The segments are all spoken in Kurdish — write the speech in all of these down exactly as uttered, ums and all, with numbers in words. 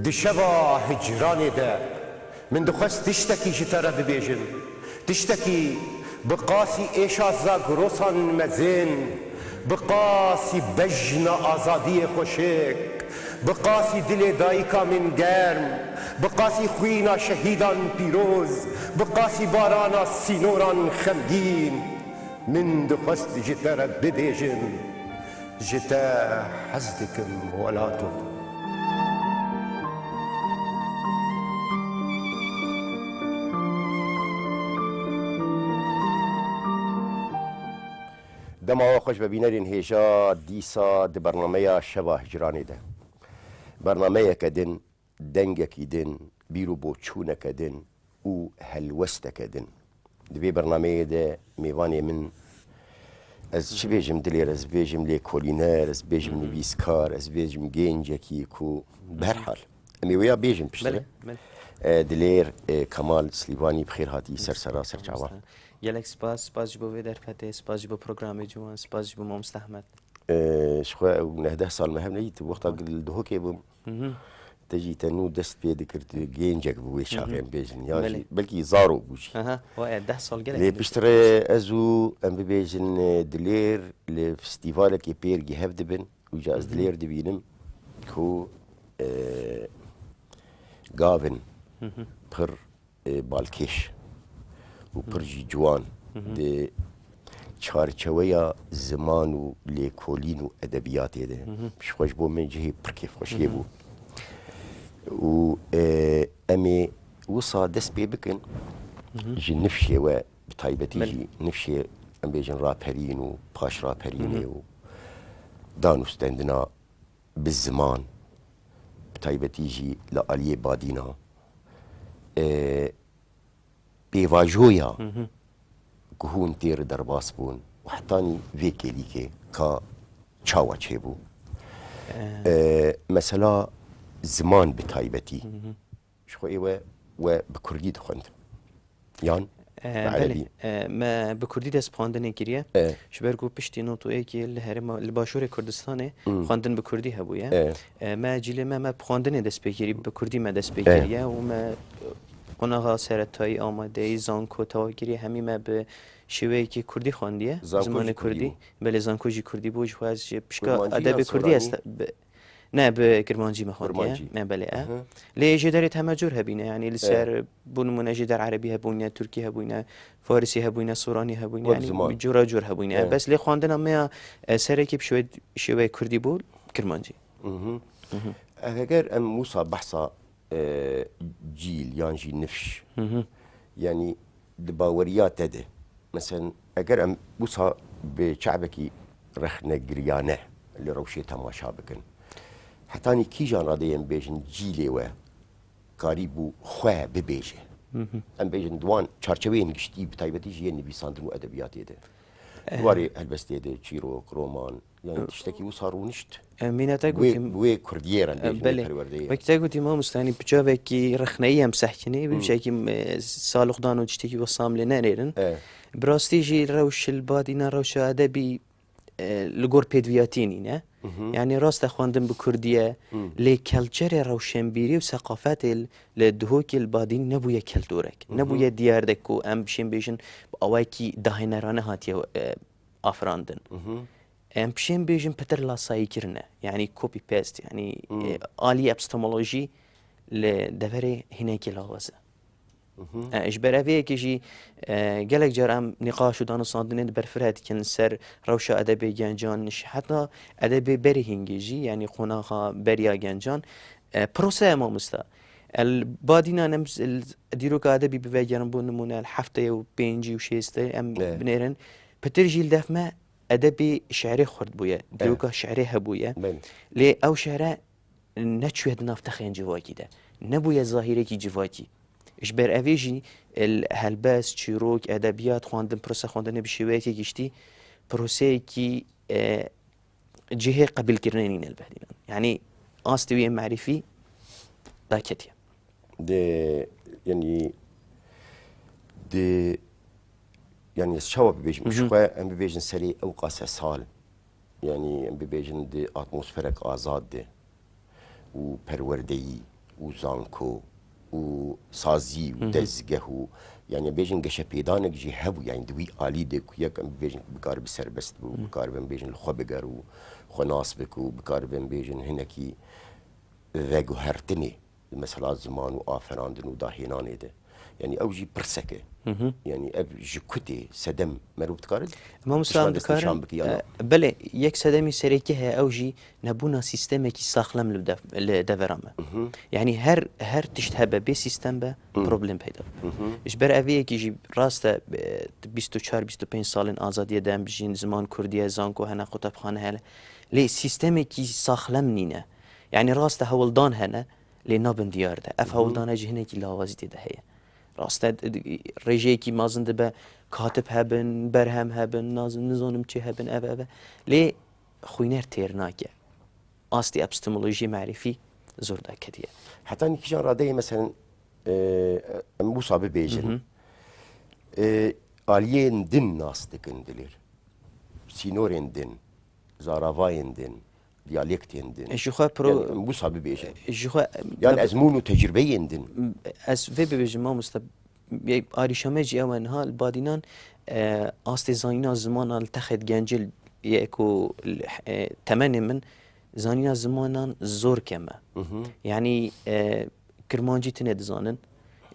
Di şeva hicranê de min dixwest tiştekî ji te re bibêjim. Tiştekî bi qasî êşa zagrosan mezin, bi qasî bejna azadiyê xweşik, bi qasî dilê dayika min germ, bi qasî xwîna şehîdan pîroz, bi qasî barana sînoran xemgîn, min dixwest ji te re bibêjim. Ji te hez dikim welato. Dema we xweş be bînerên hêja, dîsa di bernameya Şeva Hicranê de. Bernameyeke din, dengekî din, bîr û boçûneke din û helwesteke din. Di vê bernameyê de mêvanê min, ez çi bêjim dilêr, ez bêjim lêkolîner, ez bêjim nivîskar, ez bêjim gencekî ku, bi her hal, em ê wêya bêjin piştre. Belê, belê. E, dilêr, e, Kemal Silîvanî, bi xêr hatî ser sera ser çava. Gelek spas, spas ji bo vê derfetê, spas ji bo programê ciwan, spas ji bo Mamoste Ehmed. E, ji xwe ew neh deh sal me hev neyî, tu wexta li Duhokê bûm. Te jî te nû dest pê dikir, tu gencek bû wê çaxê em bêjin. Yan jî belkî zaro bû jî. Aha, wa e, deh sal gelek. Lê piştre ez û em bibêjin, e, dilêr li festîvalekê pêrgî hev dibin. Û ca ez dilêr dibînim ku, e, gavin pir e, balkêş û pir jî ciwan di çarçeweya ziman û lêkolîn û edebiyatê de. Ji xwe ji bo min cihê pir kêfxweşiyê bû. Û, e, em ê wisa dest pê bikin ji nifşê we, bi taybetî jî nifşê, em bêjin, raperîn û paşraperînê û danûstendina bi ziman, bi taybetî jî li aliyê badîna, e, pêvajoya ku hûn têr derbas bûn û hetanî vê kêlîkê ka çawa çêbû. E, mesela ziman bi taybetî. Ji xwe ê we, we bi kurdî dixwend. Yan E, bi belê. Erebî? E, me bi kurdî dest bi xwendinê kiriye. E. Ji ber ku piştî not û êkê li herêma, li başûrê Kurdistanê xwendin bi kurdî hebûye. E. E, me cîlê me, me bi xwendinê dest pê kirî, bi kurdî me dest pê kiriye û me qonaxa seretayî, amadeyî, zanko, tewakirî hemî me bi şêweyekî kurdî xwendiye. Zanko jî kurdî bû? Belê, zanko jî kurdî bû. Ji xwe ez ji pişka edebê kurdî ez te-, bi-, Ne, bi kirmancî me xwendiye. Kirmancî. Ne, belê, e. Lê jêderê temecûr hebîne, yanî li ser, bo nimûne, jêder erebî hebûne, tirkî hebûne, farisî hebûne, soranî hebûne, yanî cûra cûr hebûne. Bes lê xwendina me ya, e, serekî bi şêwê, şêweyê kurdî bû, kirmancî. Ev heger em wisa behsa e, cîl yan jî nifş. Yanî di baweriya te de, meselen, eger em wisa bi çavekî rexnegiriyane li rewşê temaşa bikin, hetanî kîjan radeyê em bêjin cîlê we karîbû xwe bibêje? Em bêjin di wan çarçeweyên giştî, bi taybetî jî yên nivîsandin û edebiyatê de. Di warê helbestê de, çîrok, roman, Yanî tiştekî wisa rûnişt. E, mîna te gotî, wê kurdiyê re bêjin, belê, wê perwerdeyê re. Wek te gotî mamoste, yanî bi çavekî rexneyî em sehkinê, bi çekî, e, saloqdan û tiştekî wisa em lê nenêrin. E. Bi rastî jî rewş li badîna rewşa edebî, e, li gor pêdiviyatî nîne. Yanî rast e xwendin bi kurdî ye, lê kelçerê rewşenbîrî û seqafetê li, li Duhokê li badîn nebûye keltorek. Nebûye diyardek ku em bişên bêjin bi awayekî dahênerane hatiye, e, afirandin. Em pişên bêjin pitir lasayî kirine. Yanî copy paste, yanî, e, alî epistemolojî li deverê hinekî lawaz e. E, ji ber evê yekê jî, e, gelek car em nîqaş û danûstandinê di ber fire dikin li ser rewşa edebê gencan, heta edebê berê hingê jî, yanî qonaxa beriya gencan, e, proseye mamoste. El badîna nem, dîroka edebî bivegerin, bo nimûne, li heftê û pêncî û şêstê em binêrin. Pitir jî li def me edebê şi'rê xurt bûye, dîroka şi'rê hebûye. Belê. Lê ew şi're neçûye di nav texên civakî de. Nebûye zahîrekî civakî. Ji ber evê jî, e, helbest, çîrok, edebiyat, xwendin, prosa xwendinê bi şêweyekê giştî, proseyekî, e, cihê qebîlkirinê nîne li berdînan. Yanî astê wî yê merîfî daketiye. Di, yanî, di, yanî ez çawa bibêjim? Ji xwe em bibêjin serê ew qase sal, yanî em bibêjin di atmosferek azad de û perwerdeyî û zanko û sazî û dezgeh û, yani, bêjin geşepêdanek jî hebû, yani, di wî alî de ku yek em bêjin bikaribe serbest bû, bikaribin bêjin li xwe biger û xwe nas bik û bikaribin bêjin hinekî veguhertinê li mesela ziman û aferandin û dahênanê de. Yani ew jî pirsek e. Yani ev ji ku tê sedem merov dikare Mamoste, pişman em dest dikarin, nîşan bike ya na? E, belê, yek sedemî serêkî heye, ew jî nebûna sîstemekî saxlem li dev-, li devera me. Yani her, her tişt hebe bê sîstem be, problem peyda be. Ji ber evê yekî jî rast e, e, bîst û çar bîst û pênc salên azadiyê de em bijîn, ziman kurdî ye, zanko hene, qutebxane hene. Lê sîstemekî saxlem nîne. Yani rast e hewldan hene, lê nabin diyar de. Ev hewldana jî hinekî lawazî tê de heye. Rast e, d-, d-, rêjeyekî mezin dibe, katib hebin, berhem hebin, naz-, nizanim çi hebin, ev, ev e. Lê xwîner têr nake. Astê epistemolojiyê merîfî zor daketiye. Heta nî kîjan radeyê, meselen, e, em wisa bibêjin. E, aliyên din nas dikin dilêr. Sînorên din, zaravayên din, diyalektên din. E, ji xwe pro- Yani, em wisa bibêjin. Ji xwe, Yan me- ezmûn û tecrübeyên din. Ez vê bibêjim, mamoste, bê arîşa me jî ew e niha li badînan, e, astê zanîna zimana li texêt gencil ye ku, e, temenê min zanîna zimanan zor kêm e. Yani, e, Kirmancî tune dizanin.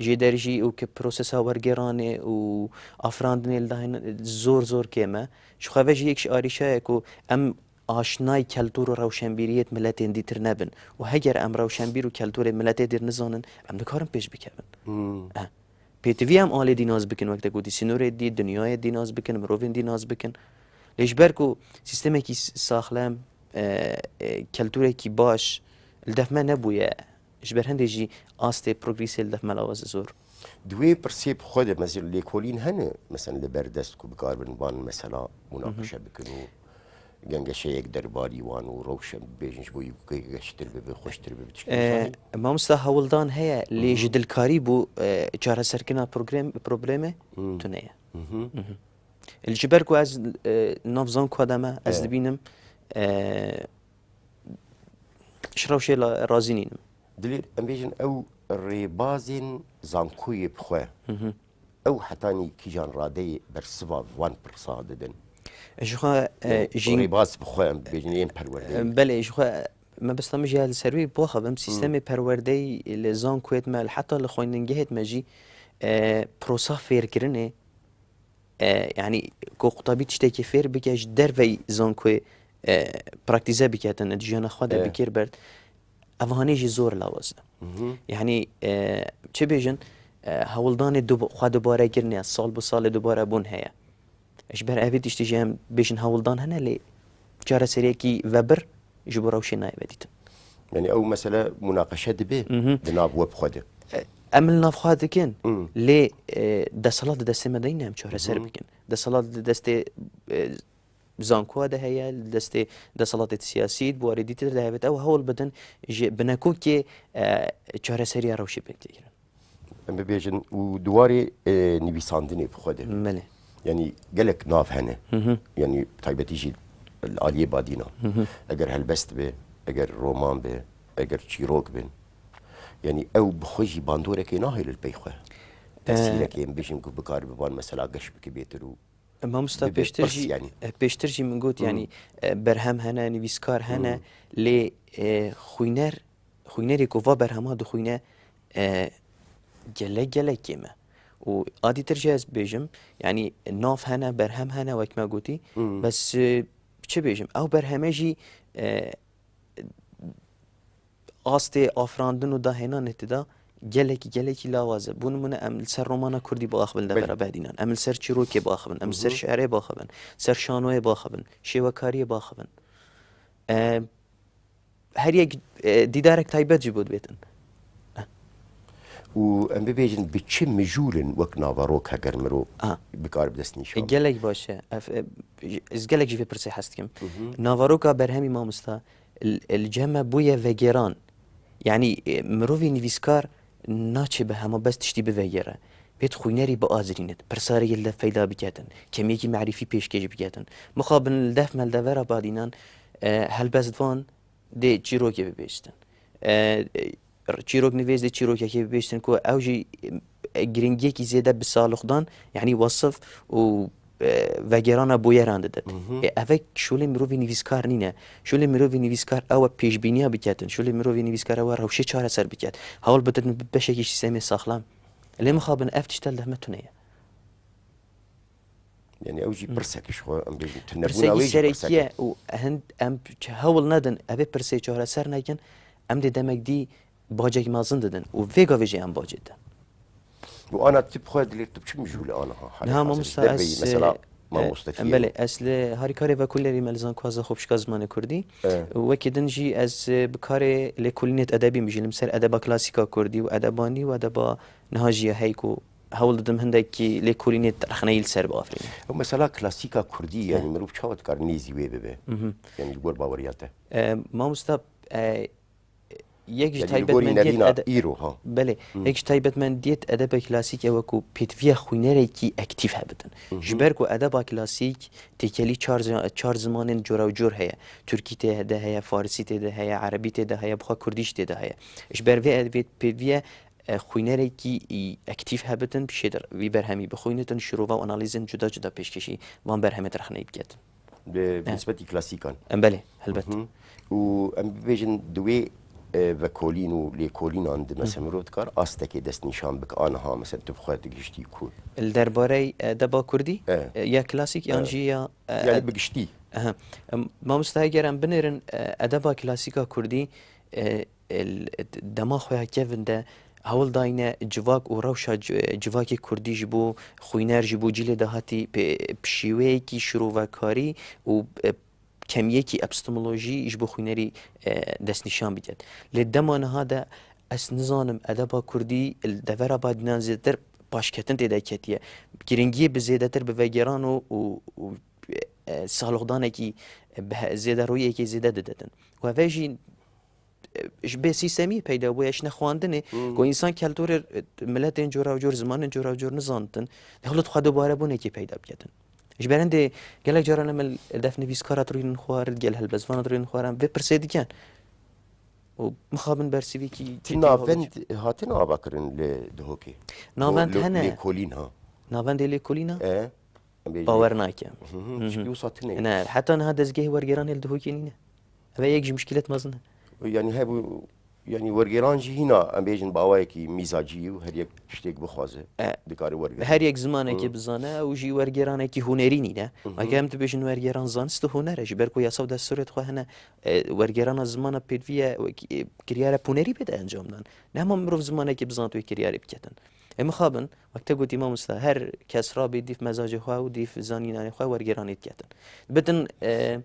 Jê der jî û ki prosesa wergêranê û afirandinê li dahên zor, zor kêm e. Ji xwe ve jî yek ji arîşa ye ku em aşnayî keltûr û rewşenbîriyêt miletên dîtir nebin. Û heger em rewşenbîr û keltûrê miletê dîr nizanin, em nikarin pêş bikevin. Eh. Pêtivî em alê dî nas bikin, wek te gotî, sînorê dî, dinyayê dî nas bikin, mirovên dî nas bikin. Lê ji ber ku sîstemekî s-, saxlem, e, e, keltûrekî baş li def me nebûye, ji ber hindê jî astê progresê li def me lawaz e zor. Di wê pirsê bi xwe de, mesela, lêkolîn hene, mesela, li ber dest ku bikaribin van mesela munaqeşe bikin û gengeşeyek derbarî wan û rewşe bibêjin ji bo yekê geştir bibe, xweştir bibe, tiştê E, wisanî? Mamosta, hewldan heye, lê ji dilkarî bû, e, çareserkirina progrem-, problemê tune ye. Li ji ber ku ez, e, nav zankoa de me, ez dibînim, e, ji rewşê la-, razî nînim. Dilêr, em bêjin ew rêbazên zankoyê bi xwe. Ew hetanî kîjan radeyê bersiva van pirsa didin? Ji xwe, e, Yani, jî rêbaz bi xwe em bêjin yên perwerdeyê. E, belê, ji xwe, me bista min jî ya li ser wî biaxivim, sîstemê perwerdeyî li zankoyêt me, li heta li xwendingehêt me jî, e, prosa fêrkirinê, e, yani, ku qutabî tiştekî fêr bike, ji derveyî zankoyê, e, praktîze biketin, di jiyana xwe de bikêr bert, ev hanê jî zor lawaz e. Yani, e, çi bêjin, e, hewldanê du-, xwe dubare kirine, sal bi salê dubare bûn heye. Ji ber evê tiştî jî em bêjin hewldan hene, lê çareseriyekî vebir ji bo rewşê nayê vedîtin. Yani ew mesele munaqeşe dibe di nav we bi xwe de. E, em li nav xwe dikin, lê, e, deselat di destê me de nîne em çareser bikin. Deselat di destê, e, zankoa de heye, li destê deselatê siyasî, di warê dîtir de hebe, ew hewl bidin ji binekokê, e, çareseriya rewşê pêk tê kirin. Em bibêjin û di warê, e, nivîsandinê bi xwe de. Belê. Yani gelek nav hene. Yani taybetî jî li aliyê badîna. Eger helbest be, eger roman be, eger çîrok bin. Yani ew bi xwe jî bandorekê nahêle li pey xwe. E, tesîrekê em bêjin ku bikaribe van mesela geş bike bêtir û Mamosta, bibe pêştir pirs jî, yani. E, pêştir jî min got, yani, e, berhem hene, nivîskar hene, lê, e, xwîner, xwînerê ku va berhema dixwîne, e, gelek, gelek kêm e. Û a dîtir jî ez bêjim, yani, nav hene, berhem hene, wek me gotî, bes, e, çi bêjim, ew berheme jî, e, astê afirandin û dahênanê tê de gelekî, gelekî lawaz e. Bo nimûne em li ser romana kurdî biaxivin li devera Bedînan. Em li ser çîrokê biaxivin, em li ser şi'rê biaxivin, ser şanoyê biaxivin, şêwekariyê biaxivin. E, her yek, e, dîdarek taybet jî bo dibêtin. Û em bibêjin bi çi mijûlin wek naverok heger mirov bikaribe dest nîşan bide? Gelek baş e. Ev, e, ez gelek ji vê pirsê hez dikim. Naveroka berhemî mamosta, Li, li cem me bûye vegêran. Yanî, e, mirovî nivîskar naçe bi hema bes tiştî bivegêre. Bêt xwînerî biazirînit, pirsarekî li def peyda biketin, kemiyekî merîfî pêşkêş biketin. Mixabin li def me li devera Badînan, e, helbestvan dê çîrokê bibêjtin. E, e, çîroknivîs dê çîrokekê bibêjtin ku ew jî, e, giringiyekî zêde bi saloxdan, yanî wasif û, e, vegerana bûyeran didin. Ê, ev e şolê mirovî nivîskar nîne. Şolê mirovî nivîskar ew e pêşbîniya biketin. Şolê mirovî nivîskar ew e rewşê çareser biket. Hewl bidin bi beşekî sîstemê saxlam. Lê mixabin ev tişt li def me tune ye. Yani ew jî pirsek ji xwe, em bêjin, tunebûna wê jî pirsek e. Pirsek serekî ye û hind em ç-, hewl nedin, evê pirsê çareser nekin, em dê demek dî bacek mezin didin û vê gavê jî em bacê didin. Û ana tu bi xwe dilêr tu bi çi mijûl e aniha? Niha mamosta ez, mesela, e, mamoste em belê, ez li harîkarê vekolînerî me li Zankoya Xwepişka Zimanê Kurdî. E. Û wekî din jî ez, e, bi karê lêkolînêt edebî mijîlim ser edeba klasîka kurdî û edeba nî û edeba niha jî ye hey ku hewl didim hindekî lêkolînê rexneyî li ser biafirînim. Ew mesela klasîka kurdî, yanî mirov çawa dikar nêzî wê bibe? Yanî li gor baweriya te? E, mamosta, e, yek ji taybetmendiyê ed-, îro ha. Belê, yek ji taybetmendiyê edeba klasîk ew e ku pêdiviya xwînerekî aktîf hebidin. Ji ber ku edeba klasîk têkelî çar zi-, çar zimanên cora û cor heye. Tirkî tê de heye, farisî tê de heye, erebî tê de heye, bixwe kurdî jî tê de heye. Ji ber vê edebê pêdiviye e, xwînerekî î-, aktîf hebitin, pişê de vî berhemî bixwînitin, şirova û analîzên cuda cuda pêşkêşî van berhemê de rexneyî biketin. Bi nisbetî klasîkan. Em belê, helbet. Û em bibêjin di wê, e, vekolîn û lêkolînan de mesela mirov dikar astekê destnîşan bike, aniha mesela tu bi xwe digihiştî ku. Li derbarey edeba kurdî, e, ya klasîk yan jî ya, e, yani bi giştî. Mamoste, heger em binêrin, e, edeba klasîka kurdî, e, dema xwe ya kevin de hewl dayne civak û rewşa ci-, civakê kurdî ji bo xwîner, ji bo cîlê dahatî pê-, bi şêweyekî şirovekarî û, e, kemiyekî epistemolojî ji bo xwînerî, e, destnîşan biket. Lê dema niha de ez nizanim edeba kurdî li devera badînan zêdetir paşketin tê de ketiye. Giringiyê bi zêdetir bi vegeran û, û, û, e, saloxdanekî bi he-, zêderoyiyekê zêde didedin. Û ev jî e, ji bê sîstemî peyda bûye, ji nexwandinê, ku însan keltorê, e, miletên cora û cor, zimanên cora û cor nizantin, dewlet xwe dubarebûnekê peyda biketin. Ji ber hindê gelek caran em li def nivîskara dirûnin xwar, li gel helbestvanan dirûnin xwar, em vê pirsê dikin. Û mixabin bersivîkî Ti navend hatin avakirin li Duhokê? Navend hene. Lêkolîn ha. Navendê lêkolîna? E. Bawer nake. Ne, heta niha dezgehê wergeranê li Duhokê nîne. Ev yek ji muşkîlet mezin e. Yanî hebû, yanî wergeran jî hîna, em bêjin, bi awayekî mîzacî û her yek tiştêk bixwaze, e, dikare wergeran. Her yek zimanekê bizane, ew jî wergeranekî hunerî nîne. Heke em dibêjin wergeran zanist û huner e, ji ber ku yasa û desturê xwe hene, e, wergerana zimana pêdivî ye, wekî, e, kiryarek hunerî bê de encam dan. Ne hema mirov zimanekê bizanit wê kiryarê biketin. Ê mixabin, wek te gotî mamosta, her kes rabî dîf mezacê xwe û dîf zanînanê xwe wergeranê diketin. Bitin, e,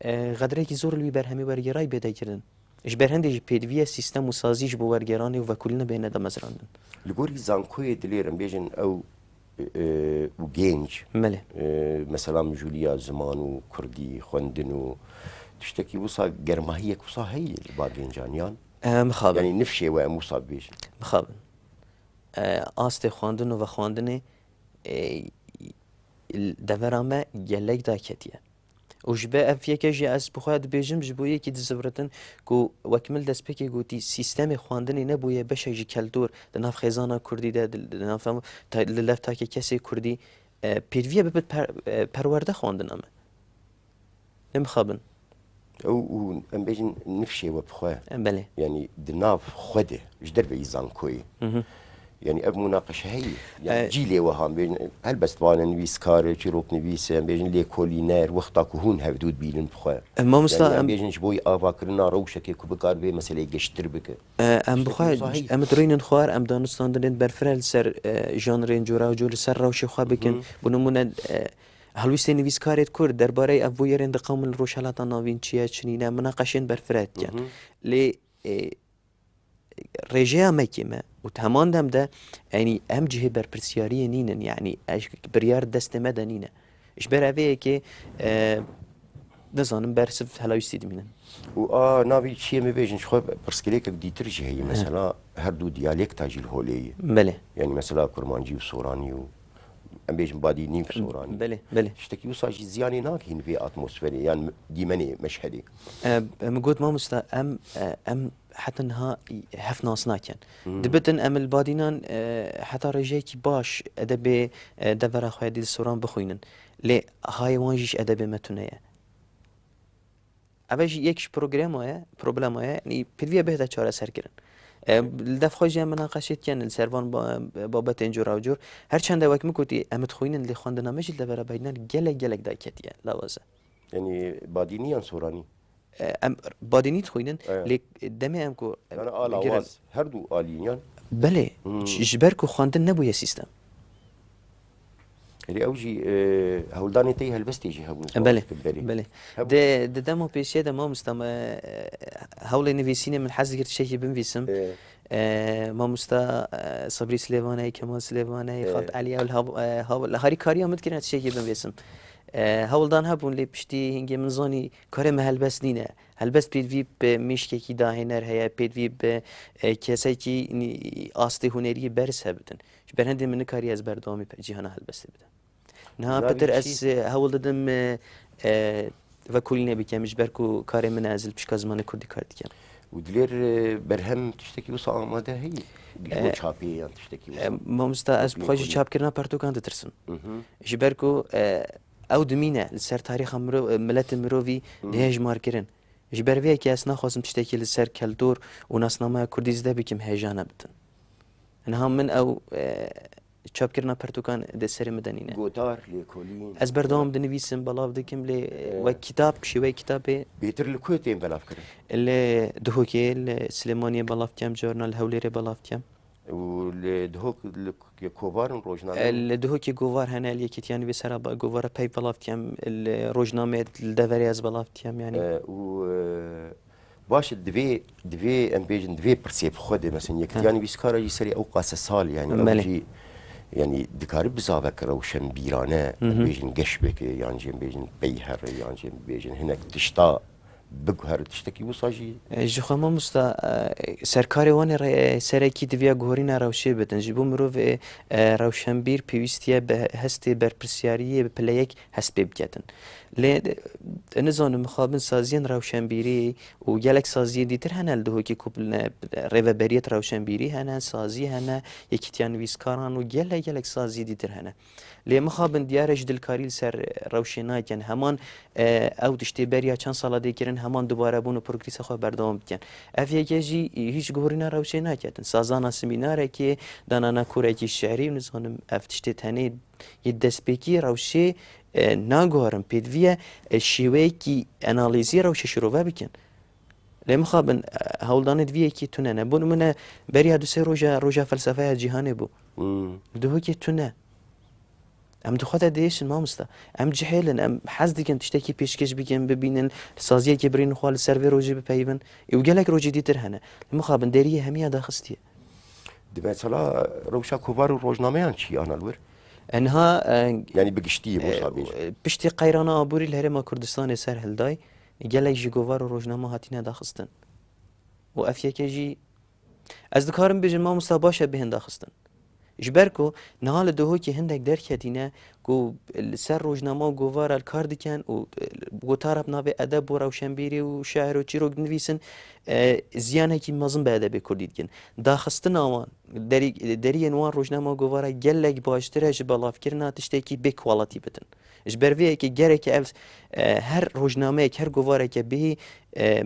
e, xedrekî zor li wî berhemê wergerayî bê de kirin. Ji ber hindê jî pêdivî ye sîstem û sazî ji bo wergeranê û vekolîna bêhne damezrandin. Li gorî zankoyê dilêr em bêjin ew, e, û gênc, Belê. e, mesela mijûliya ziman û kurdî, xwendin û tiştekî wisa germahiyek wisa heye li ba gêncan yan? E, mixabin. Yanî nifşê we em wisa bibêjin. Mixabin. E, astê xwendin û vexwendinê, e, devera me gelek daketiye. Û ji ber ev yeke jî ez bi xwe dibêjim, ji bo yekî dizivritin ku wek min li destpêkê gotî, sîstemê xwendinê nebûye beşek ji keltor di nav xêzana kurdî de, di, di nav, ta-, li lev takê kesê kurdî, e, pêdiviye bibit per-, e, perwerde xwendina me. Lê mixabin. Ew û em bêjin nifşê we bi xwe. Em belê. Yanî di nav xwe de, ji derveyî zankoyê. Hı hı. Yanî ev munaqeşe heye. Yanî E, cîlê we ha, em bêjin helbestvan e, nivîskar e, çîroknivîs e, em bêjin lêkolîner, wexta ku hûn hevdû dibînin bi xwe. E, mamosta, Yanî em em bêjin ji bo avakirina rewşekê ku bikar vê meseleyê geştir bike. E, em bi Tiştekî xwe, wisa heye. em dirînin xwar, em danûstandinên berfireh li ser, e, janrên cora û cor li ser rewşê xwe bikin. Hı. Bi nimûne, e, Helwîstên nivîskarê kurd derbareyê ev bûyerên di qewmin li Rojhelata Navîn çi ye, çi nîne, minaqeşên berfireh dikin. Mhm. Lê, e, rêjeya me kêm e û di heman dem de, yanî em cihê berpirsiyariyê nînin, yanî ev biryar destê me de nîne. Ji ber evê yekê, e, nizanim, bersiv helawîstî dimînin. Û a navî çiyê min bêjin, ji xwe pirsgirêkek dîtir jî heye, He. mesela her du diyalekta jî li holê ye. Belê. Yanî mesela kurmancî û soranî û em bêjin badînî û soranî. Belê, belê. Tiştekî wisa jî ziyanê nagihîn vê atmosferê yan dîmenê Meşhedê. E, min got mamosta, em, e, em heta niha heft nas nakin. Hmm. Dibitin em li badînan, e, heta rêjeyekî baş edebê, e, devera xwe ya dîl soran bixwînin. Lê hayê wan jî ji edebê me tune ye. Ev jî yek ji programa ye, problema ye, yanî pêdiviya bihête çareserkirin. E, li dev xwe jî em minaqeşê dikin li ser van ba-, babetên cûra û cûr. Her çende wek min gotî, em dixwînin lê xwendina me jî li devera beynan gelek gelek daketiye, lawaz e. Yanî badînî yan soranî? E, em badînî dixwînin, e, lê demê em ku em Yanî a bigirin. Lawaz, her du alîn yan? Belê, Hmm. ji, ji ber ku xwendin nebûye sîstem. Erê ew jî, e, hewldanê te yê helbestê jî hebûn. Belê, belê. Di, di dema pêşiye de mamosta me, e, hewlê nivîsînê min hez dikir tiştekî binivîsim. E. E, mamosta, e, Sabrî Silêvanê, Kemal Silêvanê, e, Xalt Elî, ew li hav-, e, hav-, li harîkariya min dikirine tiştekî binivîsim. E, hewldan hebûn lê piştî hingê min zanî karê me helbest nîne. Helbest pêdivî bi mişkekî dahêner heye, pêdivî bi, e, kesekî nî-, astê hunerî berz hebidin. Ji ber hindê min nikarî ez berdewamî pe-, cîhana helbestê bidim. Niha Navê pitir çi? ez, e, hewl didim, e, e, vekolînê bikim, ji ber ku karê min e, ez li pişka zimanê kurdî kar dikim. Û dilêr, e, berhem tiştekî wisa amade heyî? Ji bo E, çapê yan tiştekî e, wisa? Mamosta, ez bi xwe ji Vekolîn. çapkirina pertokan ditirsim. Hı hı. Ji ber ku, e, ew dimîne li ser tarîxa mirov-, e, miletê mirovî Hı. dihê hejmarkirin. Ji ber vê yekê ez naxwazim tiştekî li ser keltûr û nasnameya kurdî zide bikim, hêja nebitin. Niha min ew, e, çapkirina pertûkan di serê min de nîne. Gotar, lêkolîn. Ez berdewam dinivîsim, belav dikim, lê, e, Ee. wek kitap, şêweyê kitabê. Bêtir li ku tên belavkirin? Li Duhokê, li Silêmaniyê belav dikem, carna li Hewlêrê belav dikem. Û li Duhok, li k-, kovar in rojname? E, li Duhokê govar hene, li Yekîtiya Nivîsera ba-, govara peyv belav dikem, li rojnameyê li deverê ez belav dikem, yanî. E, û, e, Baş e, divê, divê, em bêjin, divê pirsê bi xwe de, mesela, Yekîtiya Nivîskara jî serê ew qase sal, yanî, ew Belê. jî, yanî, dikare bizavek rewşenbîrane, em Hı hı. bêjin, geş bike, yan jî, em bêjin, peyhere, yan jî, em bêjin, hinek tişta biguhere, tiştekî wisa jî. E, ji xwe mamosta, e, serkarê wan ê re-, serekî diviya guherîna rewşê bidin. Ji bo mirov, e, e, rewşenbîr pêwîstiye bi hestê berpirsiyariyê bi pileyek hest pê biketin. Lê, e, nizanim, mixabin saziyên rewşenbîrî û gelek saziyên dîtir hene li Duhokê ku bi ne-, rêveberiyet rewşenbîrî hene, sazî hene, yekîtiya nivîskaran û gelek, gelek saziyê dîtir hene. Lê mixabin diyar e ji dilkarî li ser rewşê nakin. Heman, e, ew tiştê beriya çend sala dê kirin, heman dubare bûn û progresa xwe berdewam dikin. Ev yeke jî hîç guherîna rewşê naketin. Sazana semînarekê, danana korekî şi'rî û nizanim ev tiştê tenê yê destpêkî rewşê, e, naguherin. Pêdiviye, e, şêweyekî analîzî rewşê şirove bikin. Lê mixabin, e, hewldanê di vî yekê tune ne. Bo nimûne beriya du sê roja, roja felsefeya cîhanê bû. Hmm. Li Duhokê tune. Em di xwe de diêşin mamosta. Em cihêl in, em hez dikin tiştekî pêşkêş bikin, bibînin, saziyekê birînin xwe li ser vê rojê bipeyivin. Ê û gelek rojê dîtir hene. Li mixabin deriyê hemiya daxistiye. Di mesela rewşa kovar û rojnameyan çi ana li wir? E, niha, e, Yanî bi giştî, e, wisa bêjin. e, piştî qeyrana aborî li Herêma Kurdistanê ser hilday, gelek ji kovar û rojname hatine daxistin. Û ev yeke jî, ez dikarim bêjim, mamosta, baş e bihên daxistin. Ji ber ku niha li Duhokê hindek derketîne ku li ser rojname û govara li kar dikin û, e, gotara bi navê edeb û rewşenbîrî û şair û çîrok dinivîsin, e, ziyanekî mezin bi edebê kurdî dikin. Daxistina wan, derî-, deriyên wan rojname û govara gelek baştir e ji belavkirina tiştekî bê quality bitin. Ji ber vê yekê gereke ev, e, her rojnameyek, her govareke bihî, e,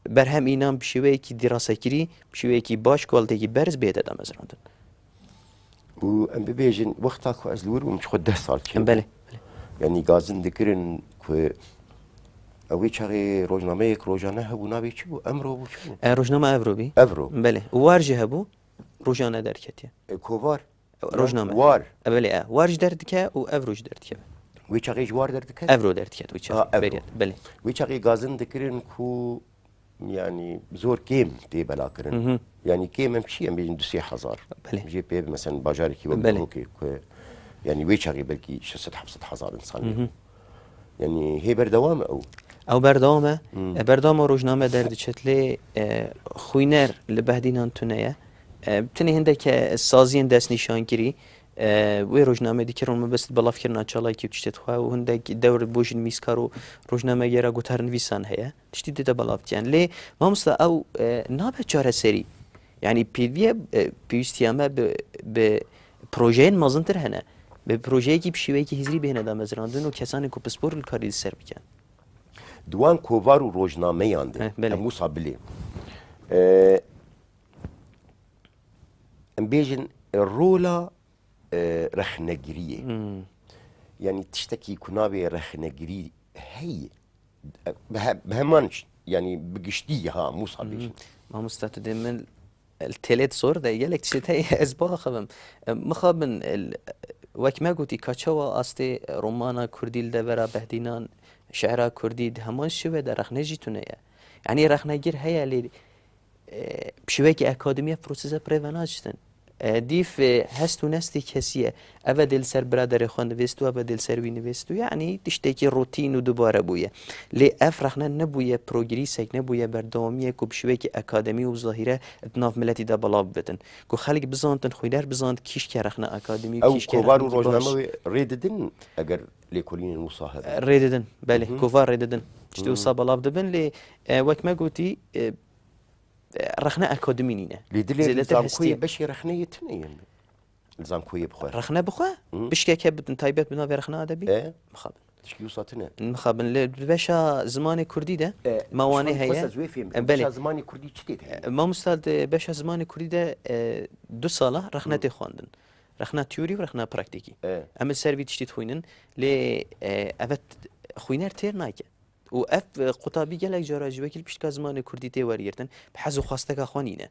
berhem înan bi şêweyekî dîrasekirî, bi şêweyekî baş, kualiteyekî berz bêhête damezrandin. Û em bibêjin, wexta ku ez li wir bûm, ji xwe deh sal çêbû. Belê, belê. Yanî gazin dikirin ku ew ê çaxê rojnameyek rojane hebû, navê çi bû? Emro bû, çi bû? E, rojname Evro bî. Evro. Belê. Û war jî hebû, rojane derketiye. E, kovar. Rojname. War. E, belê, e. War jî derdike û Evro jî derdike. Wê çaxê ji war derdiket? Evro derdiket wê çaxê. Ha, Evro. Beriyat, belê. Wê çaxê gazin dikirin ku, yanî, zor kêm tê belakirin. Hı hı. Yanî kêm em çi, em bêjin du sê hezar. Belê. Jê pê, mesela, bajarekî wek Belê. Duhokê ku, yanî, wê çaxê belkî şeş sed heft sed hezar însan Hı hı. heye. Yanî hê berdewam e ew? Ew berdewam e. Hmm. E, berdewam e, rojname derdiçet lê, e, xwîner li behdînan tune ye. E, tenê hindeke saziyên destnîşankirî, E, wê rojnameyê dikir û mebest belavkirina çalakî û tiştê xwe û hindek dewr bo jî nivîskar û rojnamegera gotarnivîsan heye. Tiştî dide belav dikin. Lê mamosta ew, e, nabe çareserî. Yanî pêdiviye, e, pêwîstiya me bi, bi projeyên mezintir hene. Bi projeyekî bi şêweyekî hizrî bihêne damezrandin û kesanê ku pispor li karî li ser bikin. Di wan kovar û rojnameyan de, Eh, belê. Em wisa bilê. E, em bêjin rola, e, rexnegiriyê. Hmm. Yanî tiştekî ku navê rexnegirî heye. Bi he-, bi heman ş-, yanî bi giştî ha, em wisa bêjin. Mamosta, tu dê min li têlê sor de gelek tiştê te ez biaxivim. Mixabin, wek me gotî, ka çawa astê romana kurdî li devera Behdînan, şi'ra kurdî di heman şive de rexne jî tune ye. Yanî rexnegir heye lê, e, bi şêwekî akademî ev prosese bi rê ve naçitin. E, dîf, e, hest û nestê kesî ye. Ev e dê li ser biraderê xwe nivîst û ev e dê li ser wî nivîst û, yanî tiştekî rotîn û dubare bûye. Lê ev rexne nebûye progrîsek, nebûye berdewamiyek ku bi şêwekî akademî û zahîre di nav miletî de belav bibitin. Ku xelk bizantin, xwîner bizant kîşke rexne akademî, Ew kîşke kovar û rexnekî rojname baş. Wê rê didin eger lêkolînên wisa hebe? Rê didin, belê, Hmm. kovar rê didin. Tiştê Hmm. wisa belav dibin lê, e, wek me gotî, e, rexne akademî nîne. Lê dilê Zêdetir zankoyê hestiyê. Beşê rexneyê tune ye li zankoyê bixwe. Rexne bixwe? Hı. Pişkeke bi taybet bi navê rexne edebî? E? Mixabin. Tişkî wisa tune. Mixabin, lê di beşa zimanê kurdî de E, ma wan ê heye. Xwest ez wê fêm E, bikim. belê. Beşa zimanê kurdî çi tê de? E, mamosta, di beşa zimanê kurdî de, e, du sala rexne Hı. tê xwendin. Rexna teorî û rexna praktîkî. E. Em li ser vî tiştî dixwînin, lê, e, evet, xwîner têr nake. Û ev, e, qutabî gelek cara ji wekî li pişka zimanê kurdî tê wergirtin, bi hez û xwesteka xwe nîne.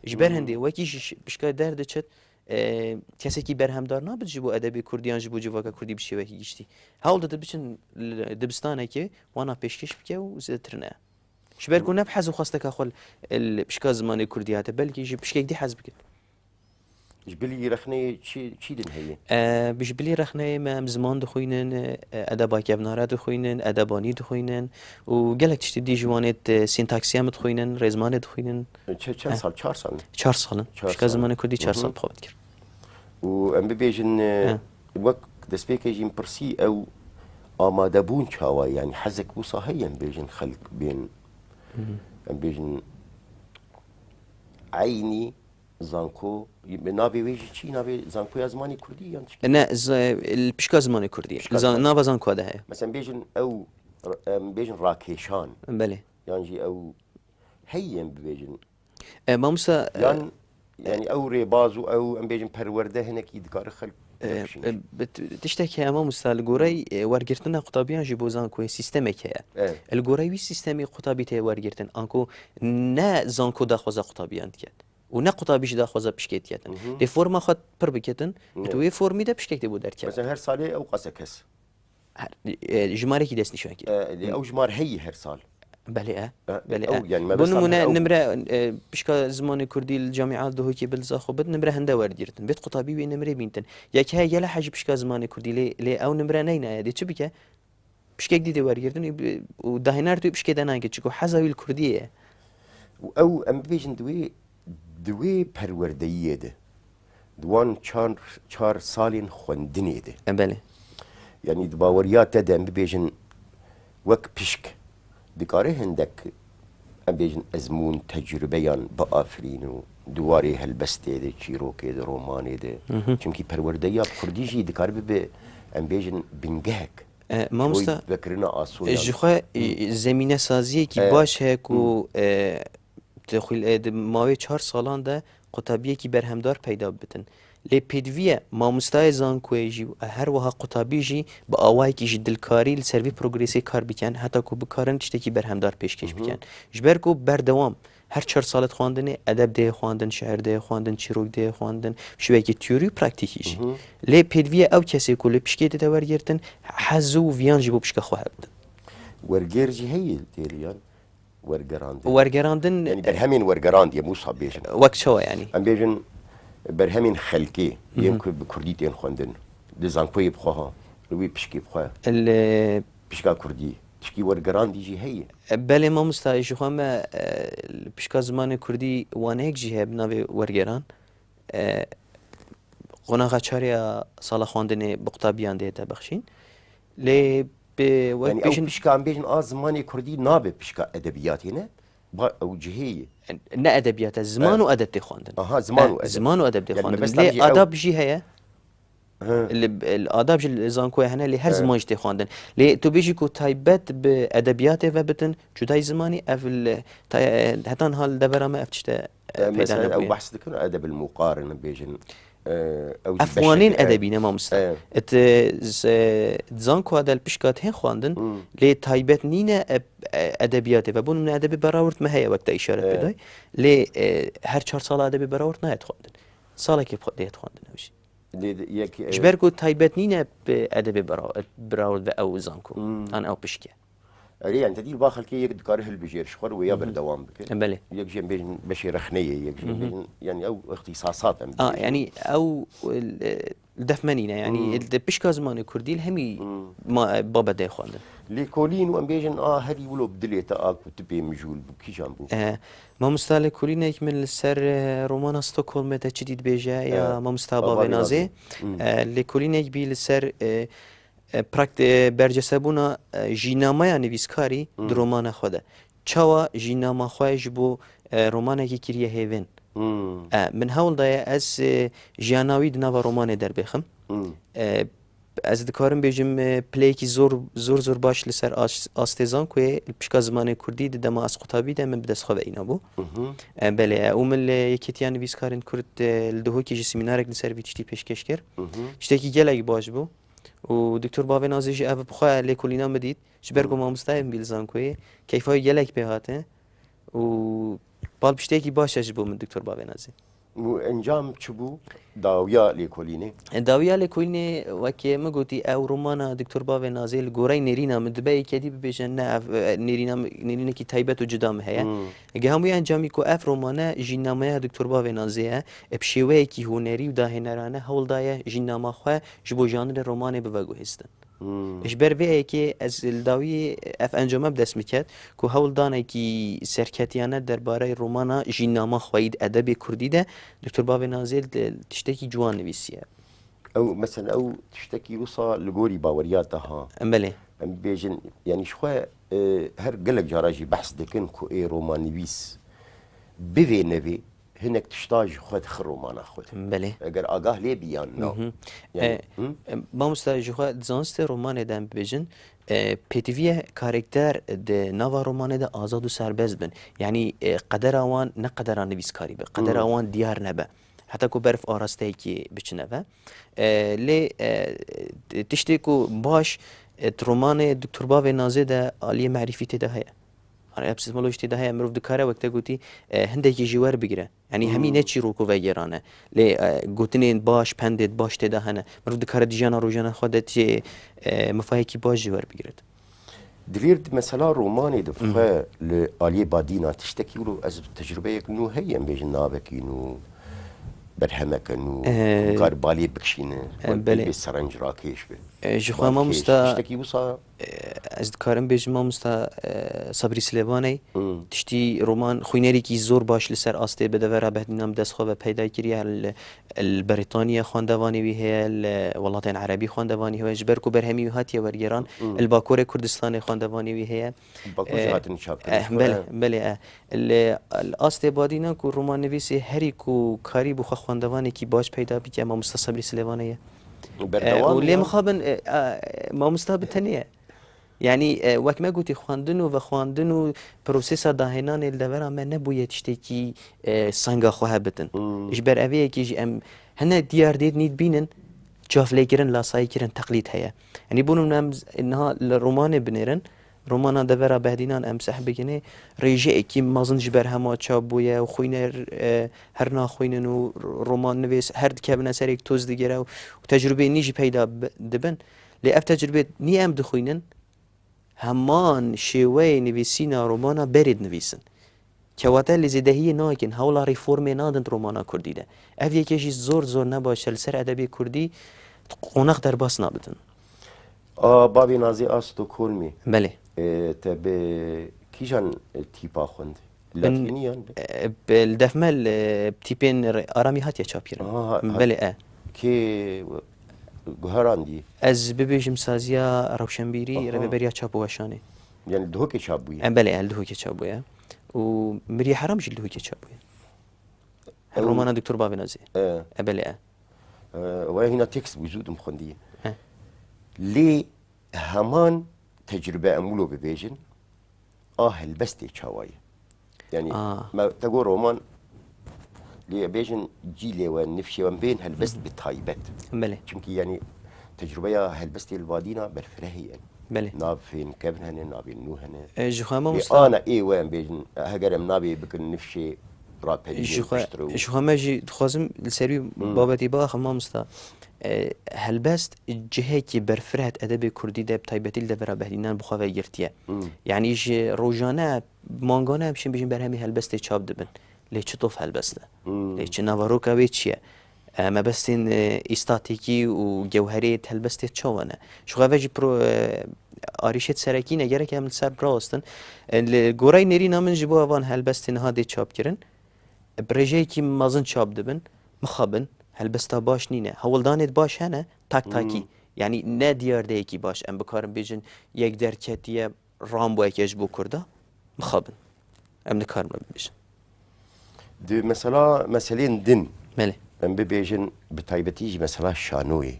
Ji ber Hmm. hindê wekî ji ş-, pişka derdiçit, e, kesekî berhemdar nabit ji bo edebê kurdî yan ji bo civaka kurdî bi şêwekî giştî. Hewl dide biçin li dibistanekê wana pêşkêş bike û zêdetir ne. Ji ber ku ne bi hez û xwesteka xwe li, li pişka zimanê kurdî hate, belkî ji pişkek dî hez bike. Ji bilî rexneyê çi, çi din heye? E, bi ji bilî rexneyê me em ziman dixwînin, e, edeba kevnare dixwînin, edeba nî dixwînin û gelek tiştî dî ji wanê de sintaksiya me dixwînin, rêzmanê dixwînin. Çe-, çend E. sal? Çar sal mı? Çar sal in. Çar Pişka sal. Zimanê kurdî çar Hı hı. sal bi xwe dikir. Û em bibêjin, e, E. wek destpêkê jî min pirsî ew amadebûn çawa, yanî hezek wisa heye em bêjin xelk bên, Hı hı. em bêjin eynî Zanko, navê wê jî çi? Navê zankoya zimanê kurdî yan tişkî? Ne, z-, li pişka zimanê kurdî. Pişka Zan-, zimanê. Nava zankoya de heye. Mesela bêjin ew, em bêjin rakêşan. Belê. Yan jî ew heyî em bibêjin. E, mamosta, e, Yan, yanî ew rêbaz û ew, em bêjin, perwerde hinekî dikare xelk E, bikişîne. e, bi t-, tiştek heye mamosta, li goreyî, e, wergirtina qutabîyan ji bo zankoyê sîstemek heye. Evet. Li goreyî wî sîstemê qutabî tê wergirtin. Anku ne zanko daxwaza qutabîyan diket. Û ne qutabî jî daxwaza pişkê diketin. Hı hı. Lê forma xwe pir biketin, Ne. tu wê formî de pişkek tê bo derkevin. Mesela her salê ew qase kes. Her, e, jimarekî destnîşan kir. E, lê ew jimar heyî her sal. Belê e. E, Belê ew e. yani me Bo mesela nimûne ew nimre, e, pişka zimanê kurdî li camia Duhokê bi li Zaxo bit, nimre hinde werdigirtin. Bêt qutabî wê nimrê bîntin. Yek heye gele hejî pişka zimanê kurdî lê, lê ew nimre neynaye. Dê çi bike? Pişkek dî dê wergirtin û, û dahêner tu pişkê de nake. Çiko heza wî li kurdiyê ye. Û ew em bibêjin di wê, di wê perwerdeyiyê de, di wan çar, çar salên xwendinê de. E, belê. Yanî di baweriya te de em bibêjin wek pişk dikare hindek, em bêjin, ezmûn, tecrûbeyan biafirîn û di warê helbestê de, çîrokê de, romanê de. Hı hı. Çimkî perwerdeya kurdî jî dikare bibe, em bêjin, bingehek. E, mamosta, Oy vekirina asoyan. e, ji xwe, e, Hı. zemînesaziyekî E. baş heye ku, Hı. e, di xwil-, e, di mawê çar salan de qutabiyekî berhemdar peyda bibitin. Lê pêdiviye mamostayê zankoyê jî, e, her wiha qutabî jî bi awayekî ji dilkarî li ser vî progresê kar bikin, heta ku bikarin tiştekî berhemdar pêşkêş Hı hı. bikin. Ji ber ku berdewam her çar sal di xwendinê edeb dê xwendin, şiir dê xwendin, çîrok dê xwendin, şiwekî teorî û praktîkî jî. Hı hı. Lê pêdiviye ew kesê ku li pişkê dide wergirtin, hez û viyan jî bo pişka xwe hebin. Wergêr jî heye têrî yan wergerandin. Wergerandin, Yanî berhemên wergerandî em wisa bêjin. Wek çawa yanî? Em bêjin berhemên xelkê, Hı hı. yên ku bi kurdî tên xwendin. Li zankoyê bi xwe ha, li wî pişkê bi xwe. Li Pişka kurdî. Tişkî wergerandî jî heye. E, belê mamosta, ji xwe me, e, li pişka zimanê kurdî waneyek jî heye bi navê wergeran. E, qonaxa çarê ya sala xwendinê bi qutabîyan dê te bexşîn. Lê bi wek Yanî ew bêjin pişka em bêjin a zimanê kurdî nabe pişka edebiyatê ne? Ba, ew cihê ye. Ne edebiyat e, ziman E. û edeb tê xwendin. Aha, ziman E, û edeb. Ziman û edeb tê Yanî xwendin. mebesta Lê jî ew adab jî heye. Hı. Li, li adab jî li zankoya hene, lê her E. ziman jî tê xwendin. Lê tu bêjî ku taybet bi edebiyatê ve bitin, cudayî zimanî, ev li, ta-, heta niha li devera me ev tişt e, E, peyda mesela ew nebûye. Behs dikin edeb el muqarin bêjin. E, ew jî Ev beşek wanên e. edebî ne mamoste. E. Et, e, z-, e, zankoya de li pişka tê xwendin, Hmm. lê taybet nîne e, e, edebiyatê ve. Bûn min edebê berawrt me heye wek te işaret E. pê day. Lê, e, her çar sala edebê berawrt nayet xwendin. Salekê bi xwe dê xwendin ew jî. Lê de-, yek, e, Ji ber ku taybet nîne bi edebê bera-, birawt ve ew zanko. Hmm. An ew pişke. Erê, yani te dî ba xelkê yek dikare hilbijêr ji xwe re wê ya Hı hı. berdewam bike. E, belê. Yek jî em bêjin beşê rexneyê, yek jî em Hı hı. bêjin, yani ew ixtîsasat em A, bêjin. yani ew, e, li def me nîne, yani Hmm. di pişka zimanê kurdî li hemî Hmm. ma-, babetê xwendin. Lêkolîn û em bêjin a herî wilo bi dilê te a ku tu pê mijûl bû, kîjan bû? E, mamosta lêkolînek min li ser, e, romana Stockholmê te çi dî dibêje ya E, mamosta Bavê Bavê Nazê. Nazê. Hmm. E, lêkolînek bî li ser, e, e, prakt-, e, bercesebûna, e, jînameya nivîskarî di Hmm. romana xwe de. Çawa jînama xwe ji bo, e, romanekî kiriye hêvên? Hmm. E, min hewl daye ez, e, jiyana wî di nava romanê derbêxim. Hmm. E, ez dikarim bêjim, e, pileyekî zor, zor, zor baş li ser as-, astê zankoyê, li pişka zimanê kurdî di dema ez qutabî de min bi dest xwe ve îna bû. Mhm. E, belê, e, û min li Yekêtiya Nivîskarên Kurd, e, li Duhokê jî semînarek li ser vî tiştî pêşkêş kir. Mhm. Tiştekî gelek baş bû. Û Doktor Bavê Nazê jî ev bi xwe lêkolîna min dît. Ji ber ku Hmm. mamostayê min bî li zankoyê, keyfa wî gelek pê hate. Û bal piştiyekî baş e ji bo min Doktor Bavê Nazê. Û encam çi bû? Dawiya lêkolînê? Dawiya lêkolînê, wekî min gotî, ew romana Doktor Bavê Nazê li goreyê nêrîna min dibe yekê dî bibêje, ne, ev, e, nêrîna min, nêrînekî taybet û cuda min heye. Hmm. Ge hemû encamî ku ev romane jînameya Doktor Bavê Nazê ye, e, bi şêweyekî hunerî û dahênerane hewl daye jînama xwe ji bo janrê romanê biveguhêztin. Hmm. Ji ber vê yekê ez li dawî ev encame bi dest min ket ku hewldanekî serketiyane derbareyê romana jînama xweyî di edebê kurdî de Doktor Bavê Nazê li tiştekî ciwan nivîsiye. Ew, mesela ew tiştekî wisa li gorî baweriya te ha. Em belê. Em bêjin, yanî ji xwe, e, her gelek cara jî behs dikin ku ê romannivîs bivê nevê, hinek tişta ji xwe dixi romana xwe de. Belê. Eger agah lê bî yan na. Mhm. Yani, E, hı? e, mamosta ji xwe di zanistê romanê de em bibêjin, e, pêtiviye karekter di nava romanê de azad û serbest bin. Yani, e, qedera wan ne qedera nivîskarî be, qedera Hı. wan diyar nebe. Heta ku berf arasteyekî biçine ve. E, lê, e, tiştê ku baş, e, di romanê Doktor Bavê Nazê de aliyê merîfî tê de heye. Hani epistemolojî tê de heye, mirov dikare wek te gotî, e, hindekî jî werbigire. Yanî hemî Hmm. ne çîrok û vegêran e. Lê, e, gotinên baş, pendêt baş tê de hene. Mirov dikare di jiyana rojane xwe de tê, e, mifayekî baş jî werbigire. Divêr di mesela romanê de Hmm. xwe li aliyê badîna tiştekî wilo ez tecrubeyek nû heye, em bêjin navekî nû, berhemeke nû, Ee, em kar balê bikişîne, e, wek belê. bê serenc rakêş be. E, ji xwe Balkêş, mamosta, tiştekî wisa? e, ez dikarim bêjim mamosta, e, Sabrî Silêvaney, Hmm. tiştî roman xwînerekî zor baş li ser astê bi devera Behdînan bi dest xwe ve peyda kiriye, li, li Brîtanya xwendevanê wî heye, li welatên erebî xwendevanî heye, ji ber ku berhemî wî hatiye wergêran, Hmm. li Bakurê Kurdistanê xwendevanê wî heye. Bakur jî E, hatin çapkirin, e, ji xwe, belê, e. belê, e. Li, li astê badînan ku romannivîsê herî ku karî bû xwe xwendevanekî baş peyda bike, mamosta Sabrî Silêvanê ye. Berdewam E, û lê ya? mixabin, e, e, mamosta bi tenê ye. Yanî, e, wek me gotî, xwendin û vexwendin û prosesa dahênanê li devera me nebûye tiştekî, e, senga xwe hebitin. Hmm. Ji ber evê yekê jî em hene diyar dêt nît bînin, çavlêkirin, lasayîkirin, teqlîd heye. Yanî, bûn em z-, niha li romanê binêrin, romana Devera Behdînan em seh biginê, rêjeyekî mezin ji ber hema çap bûye û xwîner, e, her naxwînin û roman nivîs her dikevine serek toz digire û, û tecrubeyê nî jî peyda bi-, dibin. Lê ev tecrubê nî em dixwînin, heman şêweyê nivîsîna romana berê dinivîsin. Kewate li zêdehiyê nakin, hewla reformê nadin di romana kurdî de. Ev yekê jî zor zor nebaş e, li ser edebê kurdî qonax derbas nabidin. A, Bavê Nazê a Stockholmê. Belê. E, te bi kîjan, e, tîpa xwend? Bin, Latîniyan be? e, bi, li def me li, e, tîpên re-, aramî hatiye çapkirin. Aha, ha, ha. Belê, e. tê guherandî. Ez bibêjim saziya rewşenbîrî, Aha. Rêveberiya Çap û Weşanê. Yani Duhokê çap bûye. Em belê, el Duhokê çap bûye. Û Mirî Heram jî li Duhokê çap bûye. Her Ew- romana Doktor Bavê Nazî. E, E belê e. e, Waya hîna tekst bû zû dim xwendî. He. Lê heman tecrube em wilo bibêjin, a helbestê çawa ye? Yani Ah. me te got roman, lê bêjin cîlê we, nifşê we bên helbest bi taybet. Belê. Çimkî yani tecrubeya helbestê li vadîna berfirehê ye. Belê. Navên kevn hene, navên nû hene. E, ji xwe Lê mamosta. ana ê we em bêjin, heger em navê bikin nifşê rapelînê Ji xwe, piştre û ji xwe me jî dixwazim li ser wî Hmm. babetî biaxim mamosta. E, helbest cihekî berfireh di edebê kurdî de, bi taybetî li devera Behdînan bi xwe ve girtiye. Hmm. Yanî ji rojane, mangane em şin bijin berhemî helbestê çap dibin. Lê çi tof helbest e? Hmm. Lê çi navaroka wê çi ye? E, mebestên, e, îstatîkî û gewherê di helbestê çawa ne? Ji xwe ve jî pro, e, arîşêt serekî ne, gerek em li ser birawestin. E, li gorey nêrîna min ji bo evan helbestê niha dê çap kirin. Bi rêjeyekî mezin çap dibin, mixabin, helbesta baş nîne. Hewldanêt baş hene, tak takî. Hmm. Yanî ne diyardeyekî baş. Em bikarin bêjin yek derketiye, ram bû yeke ji bo Kurda, mixabin. Em nikarin me bibêjin. Di mesela meselên din, Belê. em bibêjin bi taybetî jî mesela şanoyê.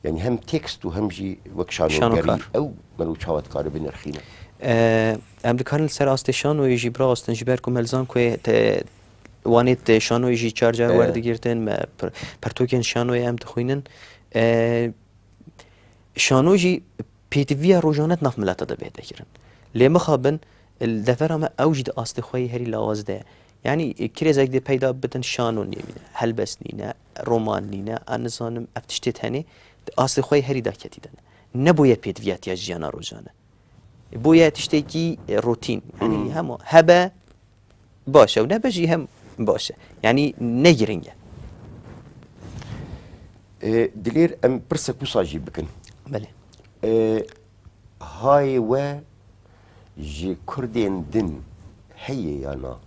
Yani hem tekst û hem jî wek şanogerî Şanokar. ew mero çawa dikare binirxîne. E, em dikarin li ser astê şanoyê jî birawestin, ji ber ku me li zankoyê te, wanê te şanoyê jî çar car E. werdigirtin, me pir-, pirtûkên şanoyê em dixwînin. E, şano jî pêdiviya rojane di nav mileta de bihête kirin. Lê mixabin, li devera me ew jî di astê xwe yê herî lawaz de ye. Yanî, e, kirêzek dê peyda bitin şano nîne, helbest nîne, roman nîne, ez nizanim ev tiştê tenê di astê xwe yê herî daketî de ne. Nebûye pêdiviyatiya jiyana rojane. Bûye tiştekî, e, rotîn. Yanî Hmm. hema hebe baş e û nebe jî hem baş e. Yanî ne giring e. E, dilêr em pirsek wisa jî bikin. Belê. E, hayê we ji Kurdên din heye ya na?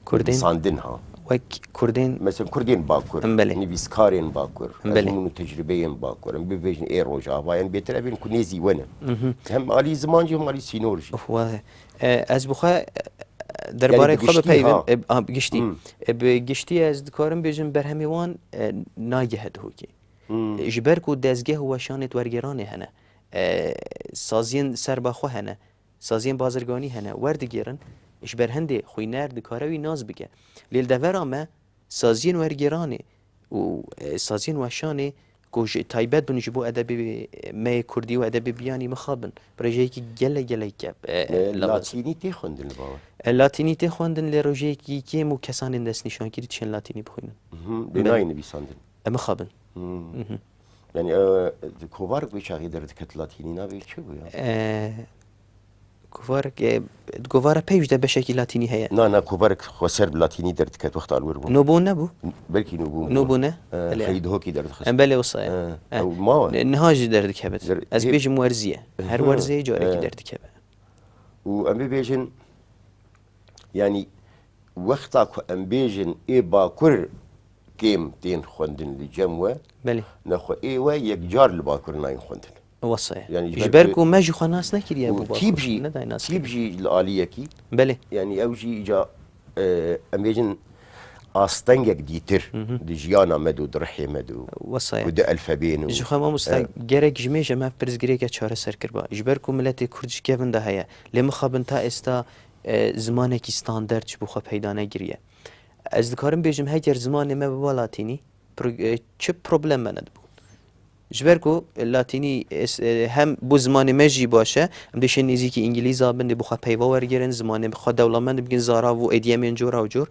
Kurdên, Nivîsandin ha. wek Kurdên, Mesela Kurdên Bakur, Em belê. nivîskarên Bakur, Em belê. ezmûn û tecrübeyên Bakur, em bibêjin ê Rojava, yan bêtir evên ku nêzî we ne. Mhm. Hem alî ziman jî hem alî sînor jî. Of, wa-, e, ez bi xwe, e, derbarê Yani bi xwe giştî bipeyvim, ha. e, a, bi giştî. Hmm. E, bi giştî ez dikarim bêjim berhemê wan, e, nagihe Duhokê. Hmm. E, ji ber ku dezgeh û weşanê wergeranê hene. E, saziyên serba xwe hene. Saziyên bazirganî hene. Werdigêrin. Ji ber hindê xwîner dikare wî nas bike. Lê li devera me saziyên wergêranê û, e, saziyên weşanê ku ji taybet bin ji bo edebê me yê kurdî û edebê biyanî mixabin. Bi rêjeyekî gelek gelek kep, e, E, lawaz. Latînî tê xwendin li bawer. E, Latînî tê xwendin lê rojeyekî kêm û kesanên destnîşankirî dişên Latînî bixwînin. Mhm, Belê. Lê nayê nivîsandin. E, mixabin. Hmm. Mhm. Yani e, kovarek wê çaxê derdiket Latînî navê çi bû ya? E, Kovarek, e, di kovara pey jî de beşekî Latînî heye. Na, na, kovarek xweser bi Latînî derdiket wexta li wir bû. Nobû nebû? Belkî Nobû bû. Nobû ne? E, Belê. Xeyîd Hokî derdixist. Em belê wisa ye. E, E. ew mawe. Ne-, niha jî derdikevit. Der-, Ez hê- bêjim werzî ye. Her Hı. werzê careke E. derdikeve. Û em bibêjin, yani wexta ku em bêjin ê Bakur kêm tên xwendin li cem we, Belê. nexwe ê we yekcar li Bakur nayên xwendin. Wisa ye. Yani ji Ji ber ber ku ku me jî xwe nas nekiriye û bû tîp Bakur. jî, Nedayê nas tîp kiriye. Jî li aliyekî, Belê. yani ew jî îca, e, em bêjin astengek dîtir Hı hı. di jiyana me de û di rihê me de û Wisa ye. ku di elfebeyên û Ji xwe mamosta e, gerek ji mêj em ev pirsgirêke çareser kiriba. Ji ber ku miletê Kurd ji kevin de heye. Lê mixabin ta êsta, e, zimanekî standard ji bo xwe peyda negiriye. Ez dikarim bêjim heger zimanê me biba Latînî, pro-, e, çi problem me nedibûn. Ji ber ku Latînî es-, e, hem bo zimanê me jî baş e, em dê şên nêzîkî Îngilîza bin, dê bi xwe peyva wergirin, zimanê xwe dewlemend bikin, zarav û êdiyemên cora û cor.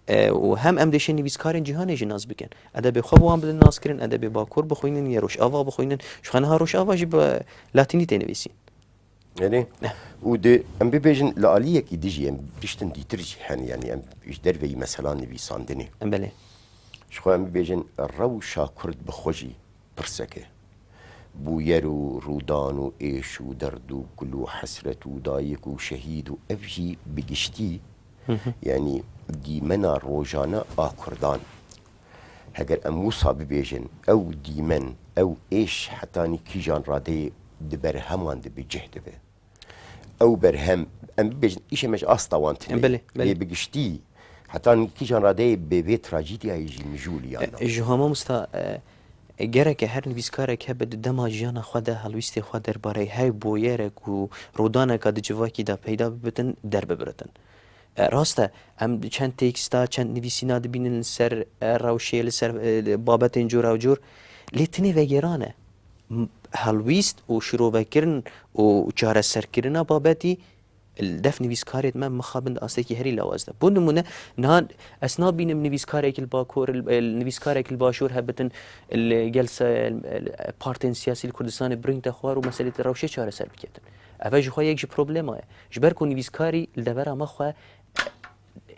E, û hem em dê şên nivîskarên cîhanê jî nas bikin. Edebê xwe bi wan bidin naskirin, edebê Bakur bixwînin, yê Rojava bixwînin. Ji xwe niha Rojava jî bi Latînî tê nivîsîn. Erê. Û di, em bibêjin li aliyekî dijî em giştin dîtir jî hene, yani em ji derveyî mesela nivîsandinê. Belê. Ji xwe em bibêjin rewşa Kurd bi xwe jî pirsek e. Bûyer û rûdan û êş û derd û kul û hesret û dayik û şehîd û ev jî bi giştî, Hı hı. yani dîmena rojane a Kurdan. Heger em wisa bibêjin, ew dîmen, ew êş hetanî kîjan radeyê di berheman de bi cih dibe. Ew berhem, em bibêjin, îşê me ji asta wan tune ye. Belê, belê. Lê bi giştî, hetanî kîjan radeyê bi vê trajîdiyayê jî mijûl yan na? E, ji hema mista, e, e, gereke her nivîskarek hebe di dema jiyana xwe de, helwîstê xwe derbarê her boyerek û rodaneka di civakî de peyda bibitin, derbibiritin. E, rast e, em çend teksta, çend nivîsîna dibînin li ser, e, rewşê, li ser, e, babetên cora û cor. Lê tinê vegêran e. M-, helwîst û şirovekirin û çareserkirina babetî li def nivîskarê me mixabin di astekî herî lawaz de. Bo nimûne, niha ez nabînim nivîskarekî li Bakur, li, li nivîskarekî li Başûr hebitin li gel se-, li partên siyasî li Kurdistanê birînte xwar û meselê rewşê çareser biketin. Ev e ji xwe yek ji problema ye. Ji ber ku nivîskarî li devera me xwe